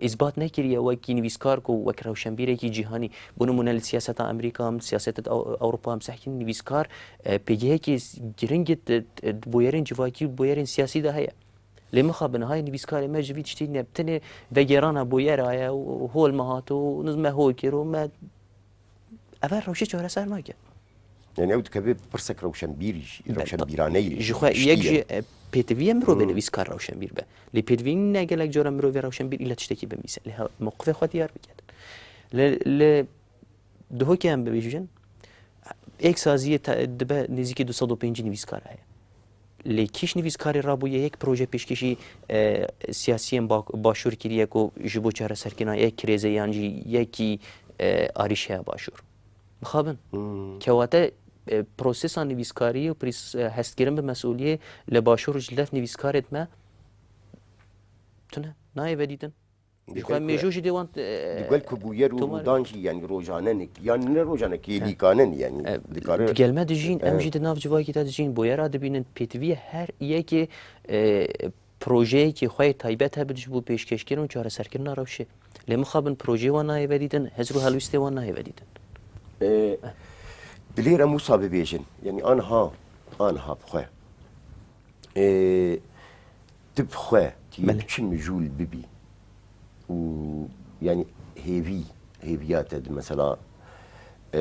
îsbat nekiriye wekî nivîskar ku wek rewşenbîrekî cîhanî, bo nimûne li siyaseta Amerîka em, siyaseta Ew-, Ewropa em sehkîn nivîskar, e, pêgehekî giring di, di, di boyerên civakî û boyerên siyasî de heye. Lê mixabin, hay nivîskarê me ji vî tiştî ne, tenê vegêrana boyera ye û hol me hat û niz me hol kir û me Ev her rewşê çareser nake. Yani ew dikeve pirsek rewşenbîrî jî, Be-, rewşenbîraneyî ji xwe yek jî, e, pêtivî ye mirovê Hmm. nivîskar rewşenbîr be. Lê pêtivî ne gelek cara mirovê rewşenbîr îla tiştekî binivîse. Lê ha, mewqifê xwe diyar bike. Li, li Duhokê em bibêjin, êksaziyê te-, dibe nêzîkî du sed û pêncî nivîskar heye. Lê kîş nivîskarê rabûye yek proje pêşkêşî, e, siyasiyên ba-, başûr kiriye ku ji bo çareserkirina yek krêze yan jî yekî, e, arîşeya başûr. Mixabin. Hmm. Kewate, e, prosesa nivîskariyê û prîs-, e, hestkirin bi mesuliyê li başûr ji def nivîskarê dime tune. Nayê vedîtin. Ji xwe mêjû jî dê wan, e, Di gel ku bûyer û tomar rûdan jî, yani rojane ne, yani ne rojane, kêlîkane ne, yani E, dikare di gel me dijîn, em E. jî di nav civakî de dijîn, boyera dibînin, pêtivî her yekê, e, projeyekê xwe yê taybet hebe ji bo pêşkêşkirin û çareserkirina rewşê. Lê mixabin projeyê wan nayê vedîtin, hizr û helwîstê wan nayê vedîtin. E, Dilê re Mûsa bibêjin, yani anha, anha bi xwe. E, tu bi xwe, tu yê Belê. bi çi mijûl bibî û, yani, hêvî, hêviya te di mesela, e,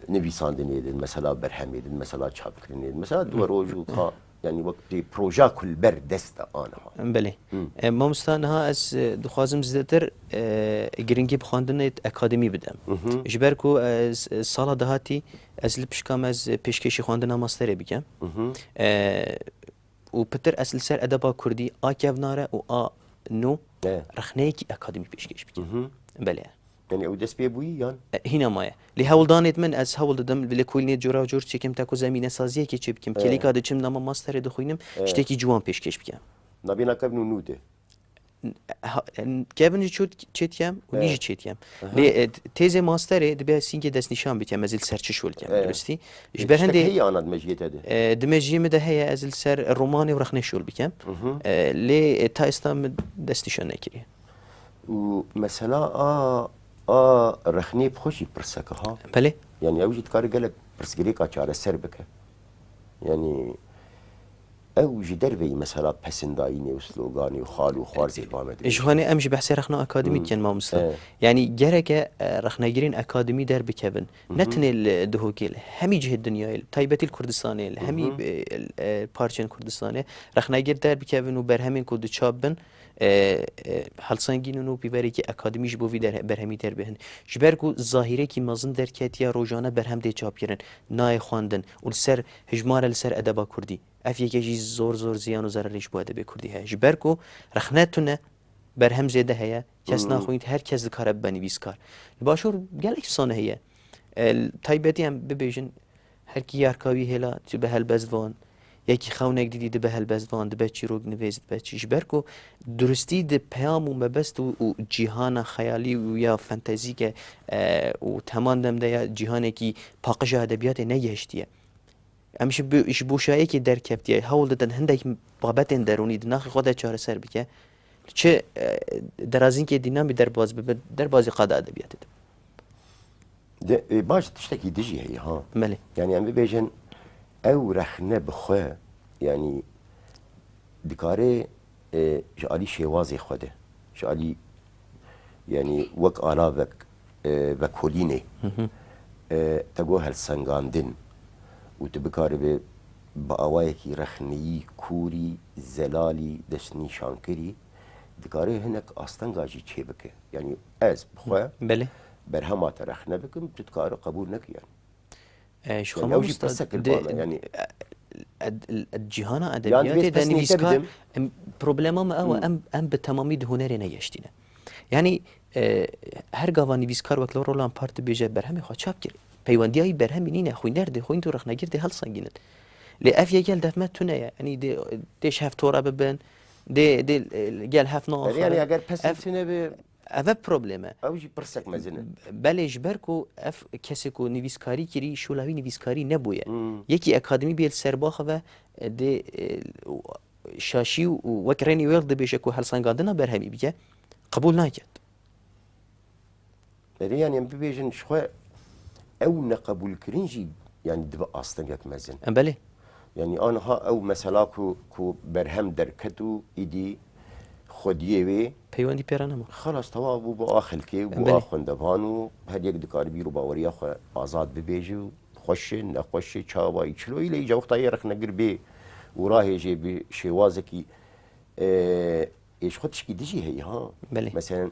nivîsandinê de, mesela berhemê de, mesela çapkirinê de, mesela di we roj û ka, yani wek tê proja ku li ber dest de aniha. Belê. Hı. E, mamosta, niha ez, e, dixwazim zêdetir, e, giringî bi xwendinê akademî bidim. Hı hı. Ji ber ku ez, e, sala dahatî ez li pişka me ez pêşkêşî xwendina masterê bikim. Hı hı. E, û pitir ez li ser edeba kurdî a kevnar e û a nû E. rexneyekî akademî pêşkêş bikim. Hı hı. Belê. Yani ew dest pê bûyî yan? E, hîna maye. Lê hewldanêt min ez hewl didim, li kulînê cora cor çêkim te ku zemînesaziyekê çê bikim. E. Kêlîka diçim dema masterê dixwînim, E. tiştekî ciwan pêşkêş bikim. Nabêna kevn û nû de. Ha, kevin jî çût-, çêt kem û nî E. jî çêt kem. Aha. Lê, e, têzê masterê dibe sîngê destnîşan bikem, ez ê li ser çi şol kem, E. duristî. Ji E, ber tiştek hindê, heye ana di mejiyê te de? e, di mejiyê min de heye, ez li ser romanê û rexnê şol bikem. Mhm. E, lê, e, ta êsta min destnîşan nekiriye. Û mesela a, a rexnê bi xwe jî pirsek e ha? Belê. Yani ew jî dikare gelek pirsgirêka çareser bike. Yani ew ji derveyî mesela pesindayînê û sloganê û xal û xwarzê li ba me dibêje. Ji xwe em jî behsê rexna akademî Hmm. dikin, mamosta. Evet. Yani gereke, e, rexnegirên akademî derbikevin. Ne Mhm. tenê li Duhokê, li hemî cihê dinyayê, li taybetî li Kurdistanê, li hemî, Mhm. e, e, parçên Kurdistanê rexnegir derbikevin û berhemên ku diçap bin, e, e, helsengînin û pîverekî akademî ji bo vî der-, berhemî derbihin. Ji ber ku zahîrekî mezin derketiye, rojane berhem dê çapkirin, nayê xwendin û li ser hijmare li ser edeba kurdî. Ev yeke jî zor zor ziyan û zererê ji bo edebê kurdî heye. Ji ber ku rexne tune, berhem zêde heye, kes Hmm. naxwînt, her kes dikare bibe nivîskar. Li Başûr gelek sane heye. E, taybetî em bibêjin, her kî yarka wî hêla, tu be helbestvan. Yekî xewnek didî dibe helbestvan, dibe çîrok nivês, dibe çi. Ji ber ku duristî di peyam û mebest û, û cîhana xeyalî û ya fantezîke, e, û teman dem de ya cîhanekî paqija edebiyatê negihiştiye. Em ji bo-, ji boşayekê derkeftiye, hewl didin hindek babetên derûnî di naxê xwe de çareser bike. Çi, e, derazînkê dînamî derbaz bibe, derbazî qada edebiyatê dibe. De, e, baş tiştekî dijî heye ha. Belê. Yani em bibêjin ew rexne bi xwe, yani dikare, e, ji alî şêwazê xwe de, ji alî, yani wek alavek e, vekolînê, e, te got helsengandin û tu bikaribê bi awayekî rexneyî, kûrî, zelalî destnîşankirî, dikare hinek astenga jî çêbike. Yanî ez bi xwe Belê. berhema te rexne bikim, tu dikarî qebûl nekî yanî. E, ji xwe Yanî ew jî mamosta, pirsek li de, bana, yanî ed-, ed-, cîhana Yan divê edebiyatê de pesnê te nivîskar, bidim. em, problema me ew e, Hmm. em, em bi temamî di hunerê negeştîne. Yanî, e, her gava nivîskar wek li Roland Barthes dibêje berhemê xwe çap kir. Peywendiya wî berhemî nîne, xwîner dê, xwîn û rexnegir dê helsengînin. Lê ev yek gel def me tune ye. Yanî dê, dê ji hev tora bibin, dê, dê, e, gel hev Erê, yanî naxivin. eger pesê Ev tune be, Ev e probleme. Ew jî pirsek mezin e. Belê ji ber ku ev kesê ku nivîskarî kirî, şola wî nivîskarî nebûye. Hmm. Yekî akademî bê li ser baxive, e, dê, e, şaşî û wek Rennie Weir dibêje ku helsengandina berhemî bike, qebûl naket. Erê, yanî em bibêjin ji xwe ew neqebûlkirin jî, yanî dibe astengek mezin. Em belê. Yanî aniha ew mesela ku, ku berhem derket û îdî xwediyê wê Peywendî pê re nema. Xelas, tewa bû, bû a xelkê û bû Belê. a xwendevan û her yek dikare bîr û baweriya xwe azad bibêje û xweş e, nexweş e, çawa yî çilo î lê îca wexta yê rexnegir bê û rahêjê bi şêwazekî, e, ê ji xwe tişkî dijî heyî ha. Belê. Meselen,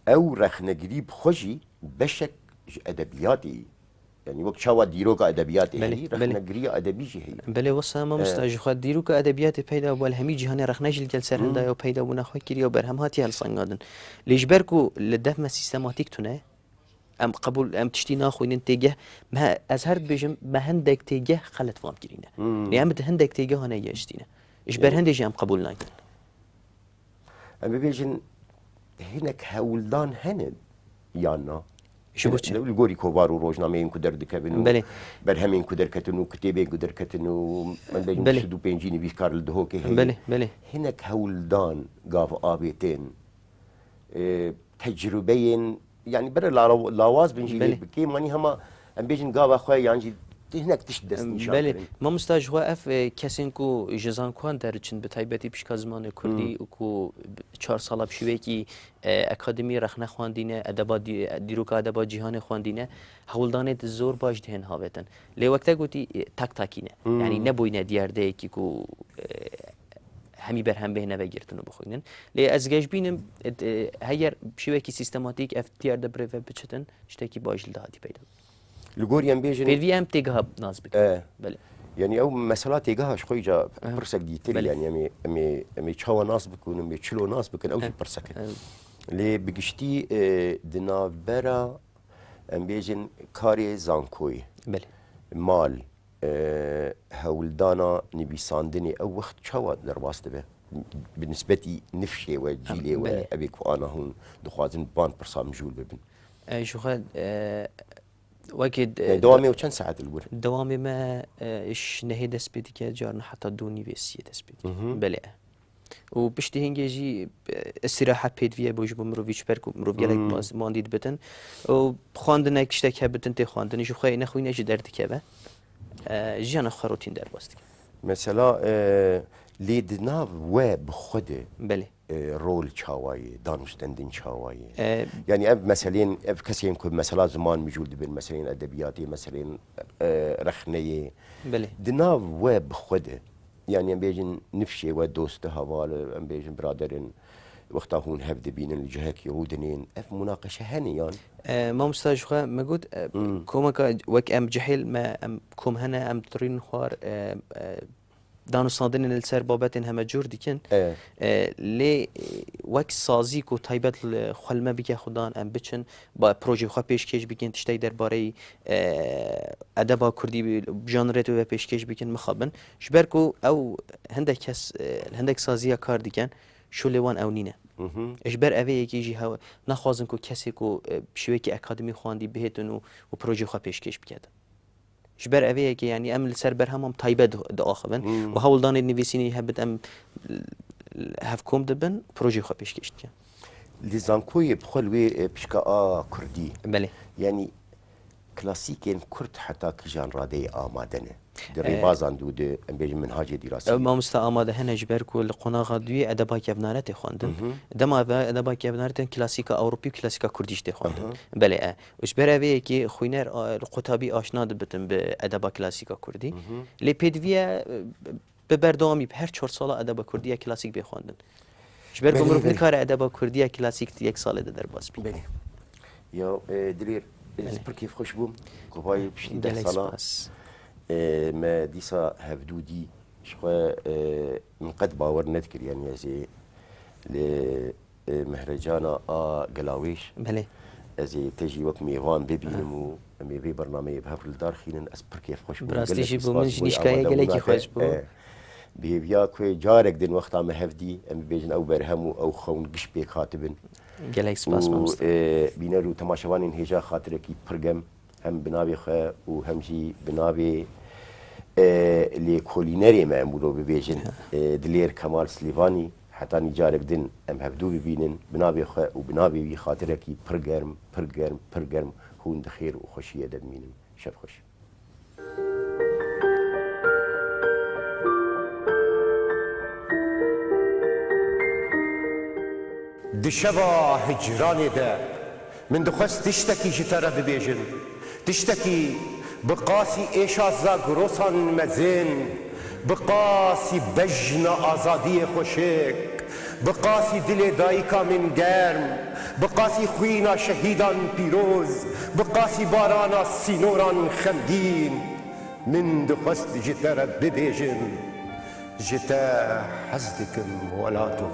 ew rexnegirî bi xwe jî beşek ji edebiyatê ye. Yanî wek çawa dîroka edebiyatê Belê, heyî, belê. rexnegiriya edebî jî heye. Belê, wisa mamosta, E. ji xwe dîroka edebiyatê peyda bû, li hemî cîhanê rexne jî li gel ser Hmm. hinda ye û peyda bûna xwe kiriye û berhem hatiye helsengandin. Lê ji ber ku li def me sîstematîk tune, em qebûl, em tiştî naxwînin têgeh, me, ez her dibêjim, me hindek têgeh xelet fam kirîne. Hmm. Lê em di hindek têgeha negeştîne. Ji ber Yanî hindê jî em qebûl nakin. Em bibêjin hinek hewldan hene yan na? Ji bo çi? Li gorî kovar û rojnameyên ku derdikevin û Belê. berhemên ku derketin û kitêbên ku derketin û em bêjin Belê. sed û pêncî nivîskar li Dihokê heye. Belê, belê. Hinek hewldan gav avêtin, e, tecrubeyên, yanî bere la-, lawaz bin jî Belê. lê bikêm, yanî hema em bêjin gava xwe yan jî hinek tişt dest nîşan Belê. kirin. Mamosta, ji xwe ev, e, kesên ku ji zankoyan derdiçin, bi taybetî pişka zimanê kurdî Hmm. û ku bi çar sala bi şêweyekî, e, akademî rexne xwendîne, edeba dî-, dîroka edeba cîhanê xwendîne, hewldanê di zor baş dihên havêtin. Lê wek te gotî, e, tak takî ne. Hmm. Yanî nebûyne diyardeyekî ku, e, hemî berhem bihêne vegirtin û bixwînin. Lê ez geş bînim, e, heger bi şêwekî sîstematîk ev diyar de birêve biçitin, tiştekî baş li dahatî peyda. Li gorî em bêjin Pêvî em têgeha nas bikin. E. Belê. Yanî ew mesela têgeha ji xwe îca Aha. pirsek dîtir Belê. yanî em ê, em ê, em ê çawa nas bikin, em ê çilo nas bikin, ew jî E. pirsek e. E. Lê bi giştî, e, di navbera, em bêjin, karê zankoyê, Belê. mal, e, hewldana nivîsandinê ew wext çawa derbas dibe? Bi nisbetî nifşê we, cîlê we, Belê. evê ku ana hûn dixwazin van pirsa mijûl bibin. E, ji xwe, e, wekî d-, Yanî dewamê ew çend saet li wir? Dewamê me, e, ji nehê dest pê dike, carna heta du nîvê siyê dest pê dike. Mhm. Belê. Û piştî hingê jî, e, îstîrahet pêdiviye bo ji bo mirovî, ji ber ku mirov gelek Hmm. maz-, mandî dibitin. Û xwendine tiştek hebitin tê xwendin, ji xwe yê nexwîne jî derdikeve. E, jiyana xwe rotîn derbas dike. Mesela, e, lê di nav we bi xwe de, Belê. e, rol çawa ye, danûstendin çawa ye? E, Yanî ev meselên, ev kesên ku mesela ziman mijûl dibin, meselên edebiyatê, meselên, e, rexneyê. Belê. Di nav we bi xwe de, yanî em bêjin nifşê we, dost, heval, em bêjin biraderin, wexta hûn hev dibînin, li cihekî rûdinên, ev munaqeşe hene yan? E, mamosta, ji xwe me got, e, Hmm. komeka wek em cihêl me, em kom hene, em ditirînin xwar, e, e, danûstandinên li ser babetên heme cûr dikin. E. E, lê, e, wek sazî ku taybet li xwe li me bike xudan, em biçin, ba projeyê xwe pêşkêş bikin, tiştek derbareyî, e, edeba kurdî, janrê wê pêşkêş bikin, mixabin. Ji ber ku ew hindek kes, e, li hindek saziya kar dikin, şolê wan ew nîne. Mhm. Ji ber evê yekê jî hew-, naxwazin ku kesê ku, e, bi şêwekî akademî xwendî bihêtin û, û projeyê xwe pêşkêş biketin. Ji ber evê yekê, yanî em li ser berheman taybet di-, diaxivin Hmm. û hewldanê nivîsînî hebit em hev kom dibin, projeyê xwe pêşkêş dikin. Li zankoyê bi xwe li wê, e, pişka a kurdî. Belê. Yanî klasîkên kurd heta kijan radeyê amade ne? di rêbazan dû, di, em bêjin, minhacê dîrasî. Ev mamoste amade hene ji ber ku li qonaxa duyê edeba kevnare tê xwendin. Dema ve edeba kevnare tên klasîka Ewropî û klasîka Kurdî jî tê xwendin. Belê, e. Û ji ber evê yekê xwîner, a, li qutabî aşna dibitin bi edeba klasîka Kurdî. Lê pêdiviye, e, bi berdewamî bi her çar sala edeba Kurdî ya klasîk bê xwendin. Ji ber ku Belê, mirov belê. nikare edeba Kurdî ya klasîk di yek salê de derbas bî. Belê. Ya, e, Dilêr, ez Belê. pir kêfxweş bûm. Ku vay piştî deh Gelek sala, spas. e, me dîsa hevdû dî. Ji xwe, e, min qet bawer nedikir, yanî ez ê li, e, mehrecana a Gelawêj. Belê. Ez ê te jî wek mêvan bibînim Ha. û em ê vê bernameyê bi hev re li dar xînin. Ez pir kêfxweş bûm. Bi rastî Gelekî jî bû spas min ji bo nîşkaya ewada gelekî bûna te. xweş bû. E, bi hêviya ku carek din wexta me hev dî, em bibêjin ew berhem û ew xewn giş pêk hatibin. Gelek spas Û, mamoste. e, bîner û temaşevanên hêja xatirekî pir germ, hem bi navê xwe û hem jî bi navê, e, lêkolînerê me, em wilo bibêjin, e, Dilêr Kemal Silêvanî, hetanî carek din em hevdû bibînin, bi navê xwe û bi navê wî xatirekî pir germ, pir germ, pir germ, hûn di xêr û xweşiyê de bimînin. Şev xweş. Di şeva hicranê de min dixwest tiştekî ji te re bibêjim. Tiştekî bi qasî êşa zagirosan mezin, bi qasî bejna azadiyê xweşik, bi qasî dilê dayika min germ, bi qasî xwîna şehîdan pîroz, bi qasî barana sînoran xemgîn. Min dixwest ji te re bibêjim, ji te hez dikim welato.